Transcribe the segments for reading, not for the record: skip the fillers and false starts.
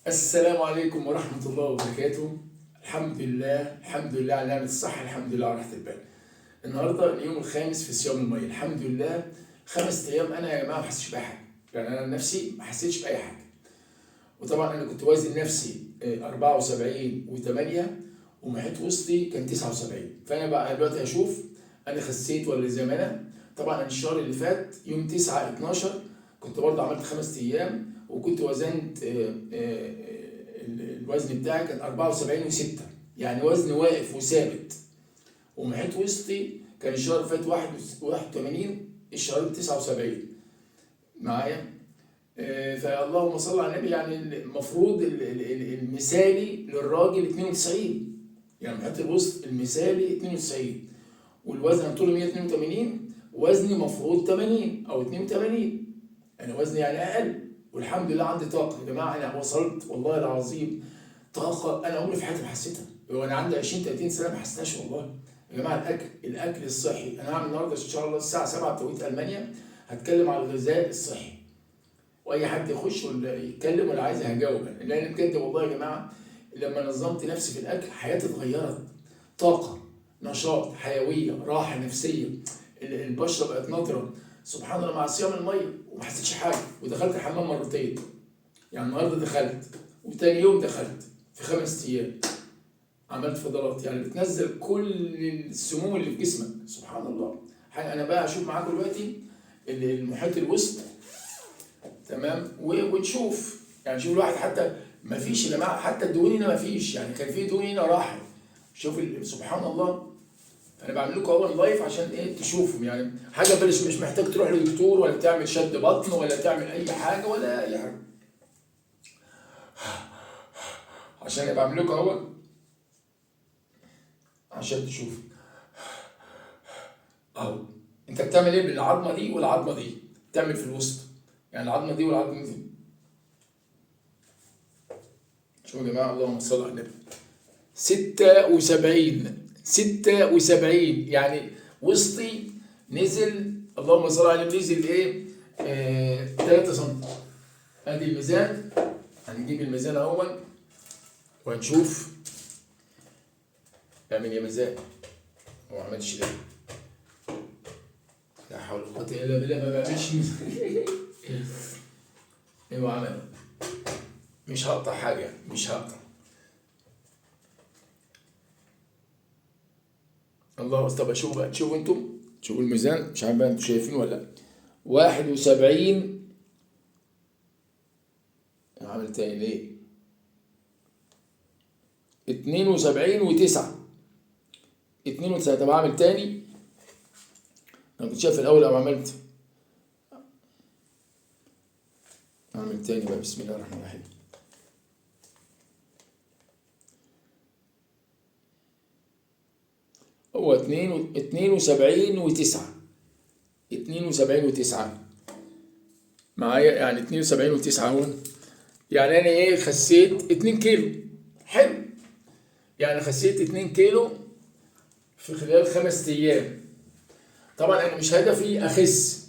السلام عليكم ورحمة الله وبركاته. الحمد لله، الحمد لله على نعمة الصحة، الحمد لله على راحة البال. النهارده اليوم الخامس في صيام المية، الحمد لله 5 أيام أنا يا جماعة ما حسيتش بأي حاجة، يعني أنا نفسي ما حسيتش بأي حاجة. وطبعا أنا كنت وازن نفسي 74.8 ومحيط وسطي كان 79، فأنا بقى دلوقتي هشوف أنا خسيت ولا زي ما أنا. طبعا أنا الشهر اللي فات يوم 9/12 كنت برضه عملت 5 أيام وكنت وزنت الوزن بتاعي كان 74.6، يعني وزن واقف وثابت. ومحيط وسطي كان الشهر اللي فات 81، الشهر 79 معايا. فاللهم صل على النبي. يعني المفروض المثالي للراجل 92، يعني محيط الوسط المثالي 92، والوزن طوله 182، وزني مفروض 80 او 82، انا وزني يعني اقل. والحمد لله عندي طاقة يا جماعة، انا وصلت والله العظيم طاقة انا عمري في حياتي ما حسيتها، وانا عندي 20 30 سنة ما حسيتهاش والله يا جماعة. الاكل الصحي، انا هعمل النهارده ان شاء الله الساعة 7 بتوقيت المانيا هتكلم على الغذاء الصحي، واي حد يخش ولا يتكلم ولا عايز هجاوب، لان بجد والله يا جماعة لما نظمت نفسي في الاكل حياتي اتغيرت، طاقة، نشاط، حيوية، راحة نفسية، البشرة بقت نضرة سبحان الله مع صيام المية، وما حسيتش حاجة. ودخلت الحمام مرتين، يعني النهارده دخلت وتاني يوم دخلت في 5 ايام عملت فضلات، يعني بتنزل كل السموم اللي في جسمك سبحان الله. انا بقى هشوف معاكم دلوقتي المحيط الوسط، تمام، ونشوف يعني شوف الواحد حتى ما فيش يا جماعة، حتى الدهون هنا ما فيش، يعني كان في دهون هنا راحت، شوف سبحان الله. انا بعمل لكم اول live عشان ايه؟ تشوفوا يعني حاجة مش محتاج تروح لدكتور ولا تعمل شد بطن ولا تعمل اي حاجة ولا اي حاجة، عشان انا بعمل لكم اهو عشان تشوفوا اهو. انت بتعمل ايه بالعظمة دي والعظمة دي؟ بتعمل في الوسط، يعني العظمة دي والعظمة دي. شوفوا يا جماعة اللهم صل على النبي، 76 76، يعني وسطي نزل اللهم صل على النبي، نزل ايه؟ 3 سم. ادي الميزان، هنجيب الميزان اهو وهنشوف. اعمل يا ميزان، هو ما عملش ليه؟ لا حول ولا قوة الا بالله، ما بعملش ميزان. ايوه عمل، مش هقطع حاجة، مش هقطع. الله. طب اشوف بقى، تشوفوا انتم، تشوفوا الميزان، مش عارف بقى انتم شايفين ولا لا. 71، عامل تاني ليه؟ 72.9، 2.9. طب اعمل تاني، انا كنت شايف الاول او عملت، اعمل تاني بقى. بسم الله الرحمن الرحيم. هو 72.9، 72.9 معايا، يعني 72.9 اهو. يعني انا ايه؟ خسيت 2 كيلو، حلو. يعني خسيت 2 كيلو في خلال 5 ايام. طبعا انا مش هدفي اخس،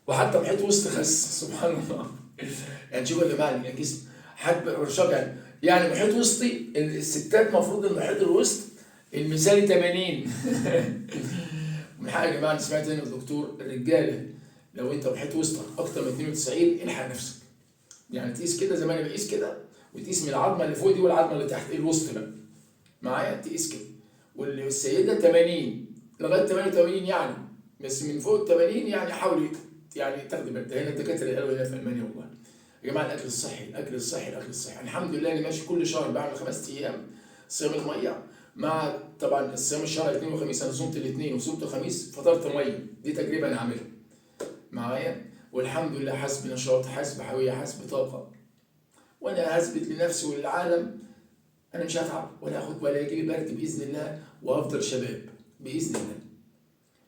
وحتى محيط وسط خس سبحان الله. يعني شوفوا يا جماعة الجسم حد رشاق، يعني محيط وسطي الستات المفروض المحيط الوسط المثالي 80. من حق يا جماعة، انا سمعت هنا الدكتور الرجالة لو انت محيط وسطك اكتر من 92 الحق نفسك، يعني تقيس كده زي ما انا بقيس كده، وتقيس من العظمة اللي فوق دي والعظمة اللي تحت الوسط بقى معايا، تقيس كده. والسيدة 80 لغاية 88 يعني، بس من فوق 80 يعني حاولي يعني تاخدي بالك. هنا الدكاترة قالوا هنا في المانيا والله يا جماعة الاكل الصحي، الاكل الصحي، الاكل الصحي. الحمد لله انا ماشي كل شهر بعمل 5 ايام صيام المية، مع طبعا الصيام الشهر الاثنين وخميس. انا صمت الاثنين وصمت الخميس، فطرت مية، دي تجربه انا عاملها معايا، والحمد لله حاسس بنشاط، حاسس بحيويه، حاسس بطاقة. وانا هثبت لنفسي وللعالم انا مش هتعب ولا اخد ولا يجي لي برد باذن الله، وافضل شباب باذن الله.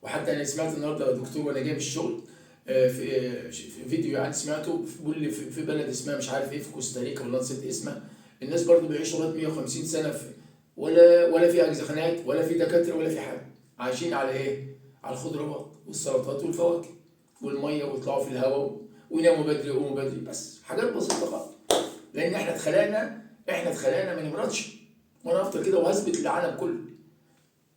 وحتى انا سمعت النهارده دكتور وانا جاي من الشغل في فيديو يعني سمعته بيقول لي في بلد اسمها مش عارف ايه في كوستاريكا ولا نسيت اسمها، الناس برضو بيعيشوا لغاية 150 سنة في ولا في اجزخانات ولا في دكاترة ولا في حاجة، عايشين على ايه؟ على الخضروات والسلطات والفواكه والمية، ويطلعوا في الهواء ويناموا بدري ويقوموا بدري، بس حاجات بسيطة خالص. لان لان احنا اتخلقنا، احنا اتخلقنا ما نمرضش. وانا هفضل كده وهثبت للعالم كله.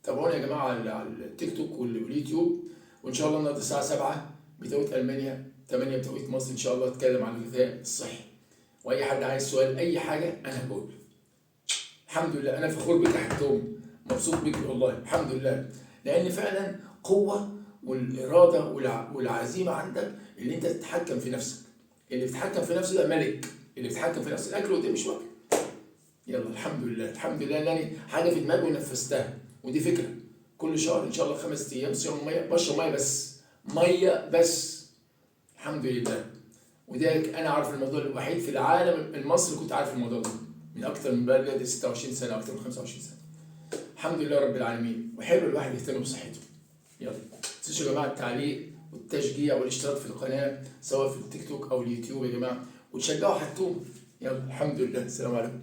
تابعونا يا جماعة على التيك توك واليوتيوب، وان شاء الله النهارده الساعة 7 بتوقيت المانيا، 8 بتوقيت مصر، ان شاء الله اتكلم عن الغذاء الصحي. واي حد عايز سؤال اي حاجة انا هجاوب. الحمد لله انا فخور بك يا حتوم، مبسوط بك والله، الحمد لله، لان فعلا قوة والارادة والعزيمة عندك اللي انت تتحكم في نفسك. اللي بيتحكم في نفسه ده ملك، اللي بيتحكم في نفسه الاكل وده مش واكل. يلا الحمد لله، الحمد لله ان انا حاجة في دماغي ونفذتها. ودي فكرة كل شهر ان شاء الله 5 ايام صيام مية، بشرب مية بس، مية بس، الحمد لله. وده انا عارف الموضوع الوحيد في العالم المصري كنت عارف الموضوع ده من اكتر من بقى 26 سنة، اكتر من 25 سنة. الحمد لله رب العالمين. وحلو الواحد يهتم بصحته. يلا ما تنسوش يا جماعة التعليق والتشجيع والاشتراك في القناة سواء في التيك توك او اليوتيوب يا جماعة، وتشجعوا حتوم. يلا الحمد لله، السلام عليكم.